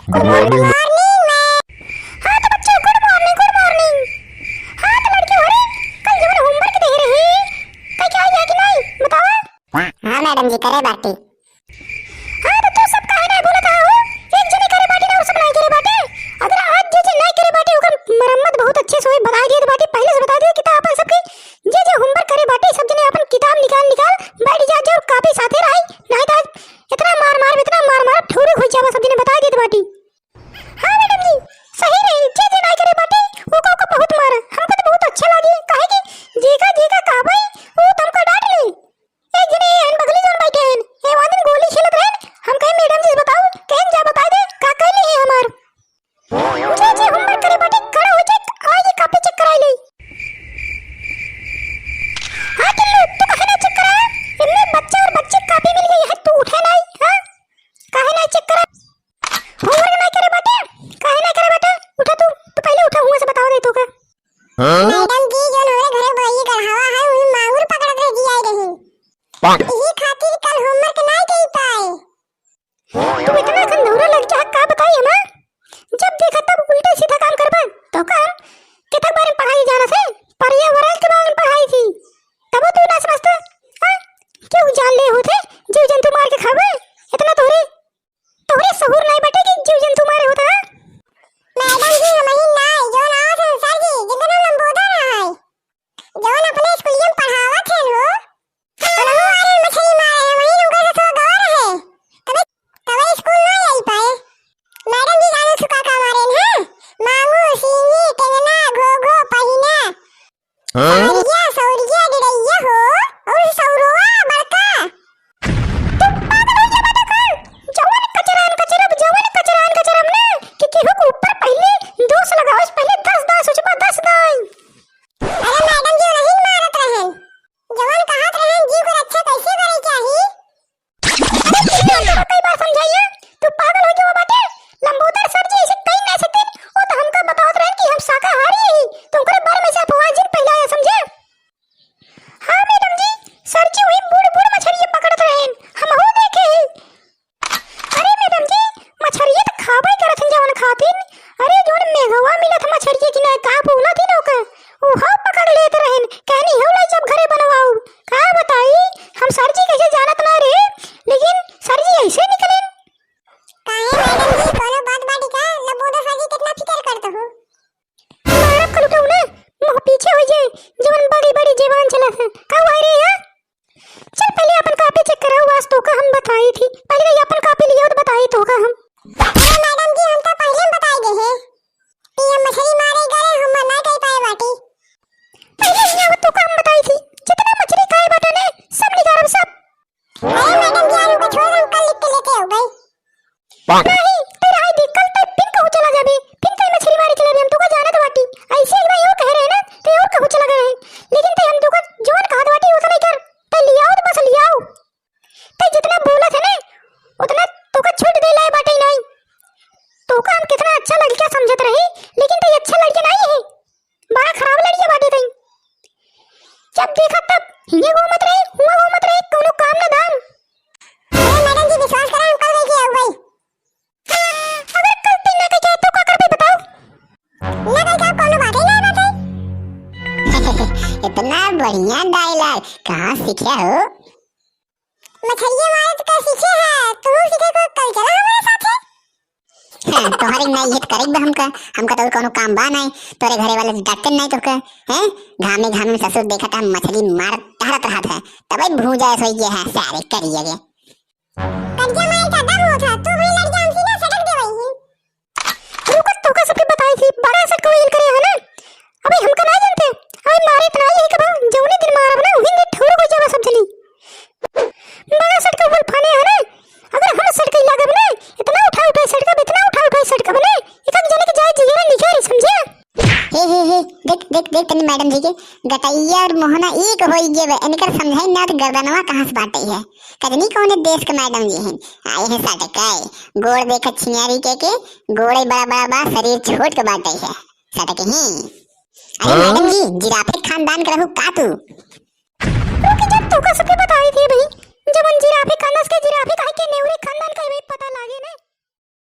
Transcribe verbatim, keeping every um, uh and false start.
Good morning, ma'am। हाँ तो बच्चों, good morning, good morning। हाँ तो लड़कियों, अरे कल जवन homework दे रही, कल क्या हुआ कि नहीं, बताओ। हाँ madam जी, करे बाटी। हाँ तो तू सब काहे नहीं बोलत हो? एक जने करे बाटी ना, और सब नहीं करे बाटे। अगर आज जे जे नहीं करे बाटे, ओकर मरम्मत बहुत अच्छे से होई, बताई दिए बाटी, पहले से बताई दिए कि ता अपन सबके जे जे homework करे बाटे, सब जने अपन किताब निकाल निकाल बैठ जा, जा और copy साथे रही, नहीं तो आज इतना मार मार, इतना मार मार, ठौरी हो जावा, सब जने बताई दिए बाटी। हाँ madam जी, सही रही, जे जे नाई करे बाटे, ओका, ओका बहुत मारा। हमका तो बहुत अच्छा लागे, काहे कि जेका, जेका कहबे, वो तुमका डांट ले। एक जने ये हन बगली जौन बैठे हन, ये वहाँ दिन गोली खेलत रहन, हम कहे, "मैडम जी से बताओ, कहन जा बताई दे, का कहले है हमार?" जे, जे homework करे बाटे, खड़ा हो जाए, आइए copy check कराई ले। हाँ टिल्लू, तू काहे ना check करा? इनमें बच्चा और बच्ची copy मिल गई है, तू उठे नहीं, हाँ? काहे ना check करा? Homework ना करे बाटे? काहे ना करे बाटे? उठा तू, तू पहले उठा, हुआ से बताओ दे तू का। हाँ? मैडम जी, जो हमारे घरे बगैया गढ़ावा है, वही मांगुर पकड़त रह जी आई रही। पाक। यही खातिर कल homework ना कर पाए। तू इतना खंडौरा लग जा, का बताई हम? जब देखा तब उल्टा सीधा काम करबा, तो का हम केतक बार पढ़ाई जाना से? पर्यावरण के बारे में पढ़ाई थी, तब तू ना समझते, हाँ? क्यों जान ले होते, जीव जंतु मार के खावे, इतना तोरे तोहरे सहूर नाई बाटे कि जीव जंतु मारे होता है? मैडम जी, हमही नाई, जौन आवत है सर जी, जिनका नाम लंबोदर है, जौन अपने स्कूलिया में पढ़ावत है हो, उनहु आए मछली मारे हैं, वही उनका से थोड़ा गौर है, तबे, तबे स्कूल ना आई पाए। मैडम जी, जानो सुका का मारे हैं? मांगू, सींगी, टेंगना, घो घो, पहिना। हाँ? सौरिया, सौरिया, डिड़ैया हो, और सौरवा बड़का। तू पागल हो गया बेटा का? जवन कचरान कचरब, जवन कचरान कचरब ना, कि केहू के ऊपर पहले दोष लगावस, पहले दस दाई सोचबा, दस दाई। अरे मैडम जी, नहीं मारत रहन। जवन कहत रहन, जीव के रक्षा कैसे करे चाही? अरे, तुमने हमका कई बार समझाई है, तू पागल हो गया बाटे। लंबोदर सर जी ऐसे कहीं ना सकते, वो तो हमका बतावत रहे कि हम शाकाहारी ही, तो उनके बारे में से अफवाह जिन फैलाया, समझे? हाँ मैडम जी, सर जी वही बूढ़ बूढ़ मछरिया पकड़त रहे, हम हो देखे ही। अरे मैडम जी, मछरिया तो खाबे करत हैं जवन खातिन, अरे जवन मेघवा मिलत मछरिया की ना का बोलत ही नौका, उहो पकड़ लेत रहन, कहनी हो लाई जब घरे बनवाऊ। का बताई, हम सर जी कैसे जानत ना रहे, लेकिन सर जी ऐसे निकलेन। काहे मैडम जी, कोनो बात बाटी का? लंबोदर सर जी कितना फिकर करत हो। मारब कलुटऊ ना, मुँह पीछे हो जाए, जवन बड़ी बड़ी जबान चलत है। का हुआ रे, हाँ? चल पहले अपन कॉपी चेक कराओ, आज तोका हम बताई थी। पहले ये अपन कॉपी लियाओ तो बताई तोका हम। अरे मैडम जी, हम तो पहले ही बताई दे हैं। कि हम मछली मारे गए, हम ना कह पाए बाटी। पहले ही आवत तो काम बताई थी, जितना मछली खाए बाटे ने, सब निकालब, सब। अरे मैडम जी, आलू का छोड़, हम कल लिख के लेके आओ भाई। नहीं, तेरा आई देख, कल तक फिर कहूँ चला जाबे, फिर कहीं मछली मारे चला जाबे, हम तो का जानत बाटी। ऐसे एक बार यो कह रहे ना, तो और कहूँ चला गए हैं। लेकिन ते हम तो का जवन कहत बाटी, वो तो नहीं कर। ते लियाओ तो बस लियाओ। ते जितना बोलत है ना, उतना तोका छूट दे लाए बाटे नहीं। तोका हम कितना अच्छा लड़का समझत रही, लेकिन ते अच्छा लड़का नहीं है, बड़ा खराब लड़का बाटे तई। जब देखा तब हिये घूमत रहे, हुआ घूमत रहे, कोनो काम ना धाम। अरे मैडम जी, विश्वास करा, हम कल लेके आऊ भाई। अगर कल ते ना कह के तो का करबे बताओ? ना कह के कोनो बात ही ना बात है। इतना बढ़िया dialogue कहाँ सीखे हो? मछरिया मारत का सीखे है, तू सीखे को कल चला हमारे साथे। हाँ, तोहरे नाई हित करेक बा हमका, हमका तो कौनो काम बा नाई, तोरे घरे वाले से डरते नाई तोहका, हैं? घामे घामे में ससुर देखत है मछली मारत टहरत रहत है, तबे भूजा सोई गया है सारे करिए के। करिया माई का दम होत है, तू भी लड़ जा हमसे ना सटक दे वही। रुको, तोका सबके बताई थी, बड़ा सटका वही करे है ना। अबे हमका ना जानते, अबे मारे इतना ही है कि बा, जौने दिन मारब ना, उही दिन ठौर हो जावा सब जनी। बड़ा सटका बोल फाने है ना, अगर हम सटके लागब ना, इतना उठा उठा सटकब, इतना उठा उठा सटकब ना, एक एक जने के जाए जिगरा निकल, समझे? हे, हे, हे, देख, देख, देख, तनी मैडम जी के गटैया और मोहना एक होई गए बा। इनकर समझाई ना तो गर्दनवा कहाँ से बाटे है। कजनी कौने देश के मैडम जी हैं, आए हैं सटकाए। गोड़ देख छियारी के, के गोड़े बड़ा बड़ा बा, शरीर छोट के बाटे है। सटक ही। अरे हाँ? मैडम जी, जिराफे खानदान के रहू का तू? रुकी, जब तोका सबके बताई थी भाई, जब हम जिराफे खानदान के, जिराफे काहे के नेवरे खानदान का भाई पता लागे ना,